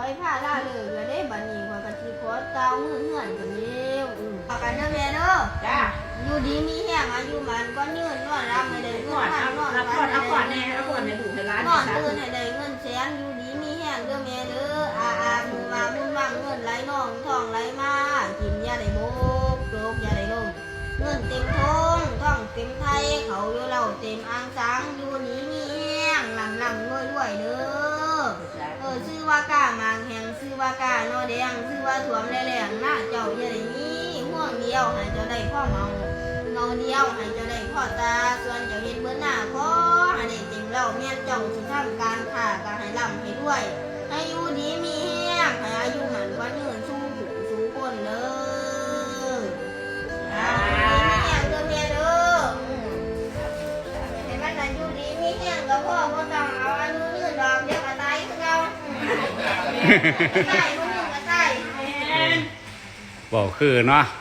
ໄວ້ພາລາເລີກແລ້ວເດ້ ບັດນີ້ຂ້ອຍກໍຊິຂໍກ່າວມື້ເຮືອນກັນແລ້ວ. ເອີ ປະກັນເດີແມ່ເດີ. ຈ້າ. ຢູ່ດີມີແຮງ ອາຍຸໝັ້ນຂວັນຍືນ ນອນຫຼັບໃຫ້ໄດ້ເງິນ ນອນ ນອນຝັນໃຫ້ໄດ້ເງິນ ນອນຕື່ນໃຫ້ໄດ້ເງິນແສນ ຢູ່ດີມີແຮງເດີແມ່ເດີ. ອາ ອາ ໝູ່ວ່າບຸນຫວັງເງິນໄຫຼນອງ ທອງໄຫຼມາ ກິນຢ່າໄດ້ບົກ ຕົກຢ່າໄດ້ລົ້ມ ເງິນເຕັມຖົງ ທອງເຕັມໄຖ ເຂົ້າຢູ່ເລົ້າເຕັມອ່າງສັງ ຢູ່ດີມີແຮງ ລ່ຳໆລວຍໆເດີ. ເອີ ຊື່ວ່າກ້າໝາກແຫ້ງ ຊື່ວ່າກ້າໜໍ່ແດງ ຊື່ວ່າຖ້ວມແລ້ງ ນາເຈົ້າຢ່າໄດ້ມີ ຮວງດຽວໃຫ້ເຈົ້າໄດ້ພໍເໝົາ ເຫງົາດຽວໃຫ້ເຈົ້າໄດ້ພໍຕາ ສ່ວນເຈົ້າເຮັດເບິດນາ ຂໍໃຫ້ໄດ້ເຕັມເລົາ ແມ່ນເຈົ້າຊິທຳການຄ້າ ກໍໃຫ້ລ່ຳໃຫ້ລວຍ ໃຫ້ຢູ່ດີມີແຮງ ໃຫ້ອາຍຸໝັ້ນຂວັນຍືນ ສູ່ຜູ້ສູ່ຄົນເດີ. ອ່າ ຢູ່ດີມີແຮງເດີແມ່ເດີ. ອືມ ໃຫ້ມັນນັ້ນຢູ່ດີມີແຮງກໍພໍ ບໍ່ຕ້ອງເອົາອາຍຸຍືນດອກ ດຽວກໍຕາຍຄືເກົ່າ. ຕາຍ ບໍ່ຍືນກໍຕາຍ. ແມ່ນ ເວົ້າຄືເນາະ.